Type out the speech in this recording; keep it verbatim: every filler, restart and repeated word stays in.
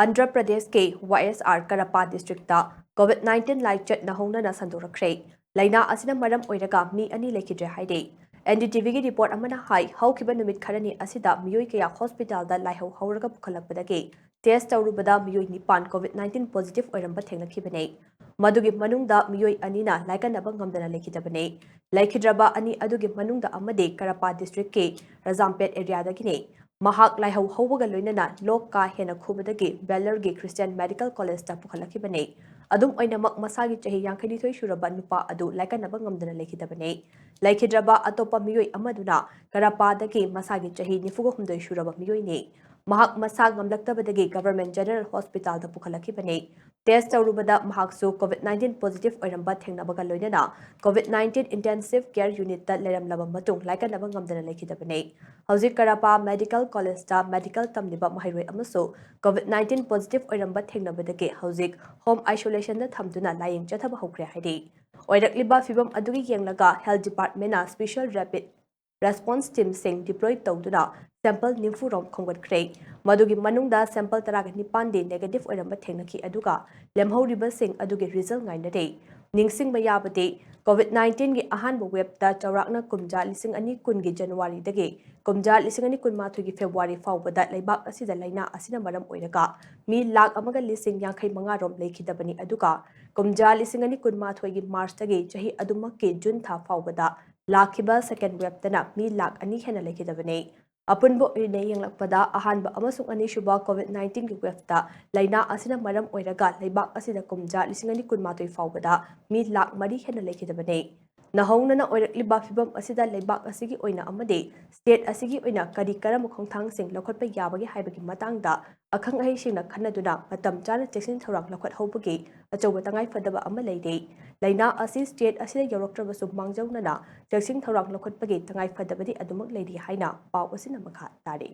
ꯑꯟꯙ꯭ꯔ ꯄ꯭ꯔꯗꯦꯁꯀꯤ ꯋꯥꯏ ꯑꯦꯁ R ꯀꯔꯄꯥ district COVID nineteen ꯂꯥꯏꯆꯠ ꯅꯧꯍꯧꯅꯅ ꯁꯟꯗꯣꯔꯛꯈ꯭ꯔꯦ꯫ ꯂꯥꯏꯅꯥ ꯑꯁꯤꯅ ꯃꯔꯝ ꯑꯣꯏꯔꯒ ꯃꯤ ꯑꯅꯤ ꯂꯩꯈꯤꯗ꯭ꯔꯦ ꯍꯥꯏꯔꯤ꯫ ꯑꯦꯟ ꯗꯤ ꯇꯤ ꯚꯤꯒꯤ ꯔꯤꯄꯣꯔꯠ ꯑꯃꯅ ꯍꯥꯏ, ꯍꯧꯈꯤꯕ ꯅꯨꯃꯤꯠ ꯈꯔꯅꯤ ꯑꯁꯤꯗ ꯃꯤꯑꯣꯏ ꯀꯌꯥ ꯍꯣꯁꯄꯤꯇꯥꯜꯗ ꯂꯥꯏꯍꯧ ꯍꯧꯔꯒ ꯄꯨꯈꯠꯂꯛꯄꯗꯒꯤ ꯇꯦꯁ ꯇꯧꯔꯨꯕꯗ ꯃꯤꯑꯣꯏ ꯅꯤꯄꯥꯟ ꯀꯣꯚꯤꯗ ꯅꯥꯏꯟꯇꯤꯟ ꯄꯣꯖꯤꯇꯤꯚ ꯑꯣꯏꯔꯝꯕ ꯊꯦꯡꯅꯈꯤꯕꯅꯤ꯫ ꯃꯗꯨꯒꯤ ꯃꯅꯨꯡꯗ ꯃꯤꯑꯣꯏ ꯑꯅꯤꯅ ꯂꯥꯏꯀꯠꯅꯕ ꯉꯝꯗꯅ ꯂꯩꯈꯤꯗꯕꯅꯤ꯫ ꯂꯩꯈꯤꯗ꯭ꯔꯕ ꯑꯅꯤ ꯑꯗꯨꯒꯤ ꯃꯅꯨꯡꯗ ꯑꯃꯗꯤ ꯀꯔꯄꯥ ꯗꯤꯁꯇ꯭ꯔꯤꯛꯀꯤ ꯔꯖꯥꯝꯄꯦꯠ ꯑꯦꯔꯤꯌꯥꯗꯒꯤꯅꯤ꯫ ꯃꯍꯥꯛ ꯂꯥꯏꯍꯧ ꯍꯧꯕꯒ ꯂꯣꯏꯅꯅ ꯂꯣꯛ ꯀꯥ ꯍꯦꯟꯅ ꯈꯨꯕꯗꯒꯤ ꯕꯦꯂꯔꯒꯤ ꯈ꯭ꯔꯤꯁꯇꯤꯌꯥꯟ ꯃꯦꯗꯤꯀꯦꯜ ꯀꯣꯂꯦꯖꯇ ꯄꯨꯈꯠꯂꯛꯈꯤꯕꯅꯤ꯫ ꯑꯗꯨꯝ ꯑꯣꯏꯅꯃꯛ, ꯃꯁꯥꯒꯤ ꯆꯍꯤ ꯌꯥꯡꯈꯩꯅꯤꯊꯣꯏ ꯁꯨꯔꯕ ꯅꯨꯄꯥ ꯑꯗꯨ ꯂꯥꯏꯀꯠꯅꯕ ꯉꯝꯗꯅ ꯂꯩꯈꯤꯗꯕꯅꯤ꯫ ꯂꯩꯈꯤꯗ꯭ꯔꯕ ꯑꯇꯣꯞꯄ ꯃꯤꯑꯣꯏ ꯑꯃꯗꯨꯅ ꯀꯔꯄꯥꯗꯒꯤ ꯃꯁꯥꯒꯤ ꯆꯍꯤ ꯅꯤꯐꯨꯒ ꯍꯨꯝꯗꯣꯏ ꯁꯨꯔꯕ ꯃꯤꯑꯣꯏꯅꯤ꯫ ꯃꯍꯥꯛ ꯃꯁꯥ ꯉꯝꯂꯛꯇꯕꯗꯒꯤ ꯒꯚꯔꯟꯃꯦꯟꯠ ꯖꯦꯅꯔꯦꯜ ꯍꯣꯁꯄꯤꯇꯥꯜꯗ ꯄꯨꯈꯠꯂꯛꯈꯤꯕꯅꯤ꯫ ꯇꯦꯁ ꯇꯧꯔꯨꯕꯗ ꯃꯍꯥꯛꯁꯨ ꯀꯣꯚꯤꯗ ꯅꯥꯏꯟꯇꯤꯟ ꯄꯣꯖꯤꯇꯤꯚ ꯑꯣꯏꯔꯝꯕ ꯊꯦꯡꯅꯕꯒ ꯂꯣꯏꯅꯅ ꯀꯣꯚꯤꯗ ꯅꯥꯏꯟꯇꯤꯟ ꯏꯟꯇꯦꯟꯁꯤꯚ ꯀꯦꯌꯔ ꯌꯨꯅꯤꯠꯇ ꯂꯩꯔꯝꯂꯕ ꯃꯇꯨꯡ ꯂꯥꯏꯀꯠꯅꯕ ꯉꯝꯗꯅ ꯂꯩꯈꯤꯗꯕꯅꯤ꯫ ꯍꯧꯖꯤꯛ ꯀꯔꯄꯥ ꯃꯦꯗꯤꯀꯦꯜ ꯀꯣꯂꯦꯖꯇ ꯃꯦꯗꯤꯀꯦꯜ ꯇꯝꯂꯤꯕ ꯃꯍꯩꯔꯣꯏ ꯑꯃꯁꯨ ꯀꯣꯚꯤꯗ ꯅꯥꯏꯟꯇꯤꯟ ꯄꯣꯖꯤꯇꯤꯚ ꯑꯣꯏꯔꯝꯕ ꯊꯦꯡꯅꯕꯗꯒꯤ ꯍꯧꯖꯤꯛ ꯍꯣꯝ ꯑꯥꯏꯁꯣꯂꯦꯁꯟꯗ ꯊꯝꯗꯨꯅ ꯂꯥꯌꯦꯡ ꯆꯠꯊꯕ ꯍꯧꯈ꯭ꯔꯦ ꯍꯥꯏꯔꯤ꯫ ꯑꯣꯏꯔꯛꯂꯤꯕ ꯐꯤꯚꯝ ꯑꯗꯨꯒꯤ ꯌꯦꯡꯂꯒ ꯍꯦꯜꯊ ꯗꯤꯄꯥꯔꯠꯃꯦꯟꯠꯅ ꯁ꯭ꯄꯦꯁꯤꯌꯦꯜ ꯔꯦꯄꯤꯗ ꯔꯦꯁꯄꯣꯟꯁ ꯇꯤꯝꯁꯤꯡ ꯗꯤꯄ꯭ꯂꯣꯏ ꯇꯧꯗꯨꯅ ꯁꯦꯝꯄꯜ ꯅꯤꯐꯨ ꯔꯣꯝ ꯈꯣꯝꯒꯠꯈ꯭ꯔꯦ꯫ ꯃꯗꯨꯒꯤ ꯃꯅꯨꯡꯗ ꯁꯦꯝꯄꯜ ꯇꯔꯥꯒ ꯅꯤꯄꯥꯟꯗꯤ ꯅꯦꯒꯦꯇꯤꯚ ꯑꯣꯏꯔꯝꯕ ꯊꯦꯡꯅꯈꯤ, ꯑꯗꯨꯒ ꯂꯦꯝꯍꯧꯔꯤꯕꯁꯤꯡ ꯑꯗꯨꯒꯤ ꯔꯤꯖꯜ ꯉꯥꯏꯅꯔꯤ꯫ ꯅꯤꯡꯁꯤꯡꯕ ꯌꯥꯕꯗꯤ, ꯀꯣꯚꯤꯗ ꯅꯥꯏꯟꯇꯤꯟꯒꯤ ꯑꯍꯥꯟꯕ ꯋꯦꯕꯇ ꯆꯥꯎꯔꯥꯛꯅ ꯀꯨꯝꯖꯥ ꯂꯤꯁꯤꯡ ꯑꯅꯤ ꯀꯨꯟꯒꯤ ꯖꯅꯋꯥꯔꯤꯗꯒꯤ ꯀꯨꯝꯖꯥ ꯂꯤꯁꯤꯡ ꯑꯅꯤ ꯀꯨꯟꯃꯥꯊꯣꯏꯒꯤ ꯐꯦꯕ꯭ꯔꯨꯋꯥꯔꯤ ꯐꯥꯎꯕꯗ ꯂꯩꯕꯥꯛ ꯑꯁꯤꯗ ꯂꯥꯏꯅꯥ ꯑꯁꯤꯅ ꯃꯔꯝ ꯑꯣꯏꯔꯒ ꯃꯤ ꯂꯥꯈ ꯑꯃꯒ ꯂꯤꯁꯤꯡ ꯌꯥꯡꯈꯩ ꯃꯉꯥ ꯔꯣꯝ ꯂꯩꯈꯤꯗꯕꯅꯤ, ꯑꯗꯨꯒ ꯀꯨꯝꯖꯥ ꯂꯤꯁꯤꯡ ꯑꯅꯤ ꯀꯨꯟꯃꯥꯊꯣꯏꯒꯤ ꯃꯥꯔꯆꯇꯒꯤ ꯆꯍꯤ ꯑꯗꯨꯃꯛꯀꯤ ꯖꯨꯟ ꯊꯥ ꯐꯥꯎꯕꯗ ꯂꯥꯛꯈꯤꯕ ꯁꯦꯀꯦꯟ ꯋꯦꯕꯇꯅ ꯃꯤ ꯂꯥꯈ ꯑꯅꯤ ꯍꯦꯟꯅ ꯂꯩꯈꯤꯗꯕꯅꯤ꯫ ꯑꯄꯨꯟꯕ ꯑꯣꯏꯅ ꯌꯦꯡꯂꯛꯄꯗ, ꯑꯍꯥꯟꯕ ꯑꯃꯁꯨꯡ ꯑꯅꯤꯁꯨꯕ ꯀꯣꯚꯤꯗ ꯅꯥꯏꯟꯇꯤꯟꯒꯤ ꯋꯦꯕꯇ ꯂꯥꯏꯅꯥ ꯑꯁꯤꯅ ꯃꯔꯝ ꯑꯣꯏꯔꯒ ꯂꯩꯕꯥꯛ ꯑꯁꯤꯗ ꯀꯨꯝꯖꯥ ꯂꯤꯁꯤꯡ ꯑꯅꯤ ꯀꯨꯟꯃꯥꯊꯣꯏ ꯐꯥꯎꯕꯗ ꯃꯤ ꯂꯥꯈ ꯃꯔꯤ ꯍꯦꯟꯅ ꯂꯩꯈꯤꯗꯕꯅꯤ꯫ ꯅꯧꯍꯧꯅꯅ ꯑꯣꯏꯔꯛꯂꯤꯕ ꯐꯤꯚꯝ ꯑꯁꯤꯗ ꯂꯩꯕꯥꯛ ꯑꯁꯤꯒꯤ ꯑꯣꯏꯅ ꯑꯃꯗꯤ ꯁ꯭ꯇꯦꯠ ꯑꯁꯤꯒꯤ ꯑꯣꯏꯅ ꯀꯔꯤ ꯀꯔꯝꯕ ꯈꯣꯡꯊꯥꯡꯁꯤꯡ ꯂꯧꯈꯠꯄ ꯌꯥꯕꯒꯦ ꯍꯥꯏꯕꯒꯤ ꯃꯇꯥꯡꯗ ꯑꯈꯪ ꯑꯍꯩꯁꯤꯡꯅ ꯈꯟꯅꯗꯨꯅ ꯃꯇꯝ ꯆꯥꯅ ꯆꯦꯛꯁꯤꯟ ꯊꯧꯔꯥꯡ ꯂꯧꯈꯠꯍꯧꯕꯒꯤ ꯑꯆꯧꯕ ꯇꯉꯥꯏꯐꯗꯕ ꯑꯃ ꯂꯩꯔꯤ꯫ ꯂꯥꯏꯅꯥ ꯑꯁꯤ ꯁ꯭ꯇꯦꯠ ꯑꯁꯤꯗ ꯌꯧꯔꯛꯇ꯭ꯔꯕꯁꯨ, ꯃꯥꯡꯖꯧꯅꯅ ꯆꯦꯛꯁꯤꯟ ꯊꯧꯔꯥꯡ ꯂꯧꯈꯠꯄꯒꯤ ꯇꯉꯥꯏꯐꯗꯕꯗꯤ ꯑꯗꯨꯃꯛ ꯂꯩꯔꯤ ꯍꯥꯏꯅ ꯄꯥꯎ ꯑꯁꯤꯅ ꯃꯈꯥ ꯇꯥꯔꯤ꯫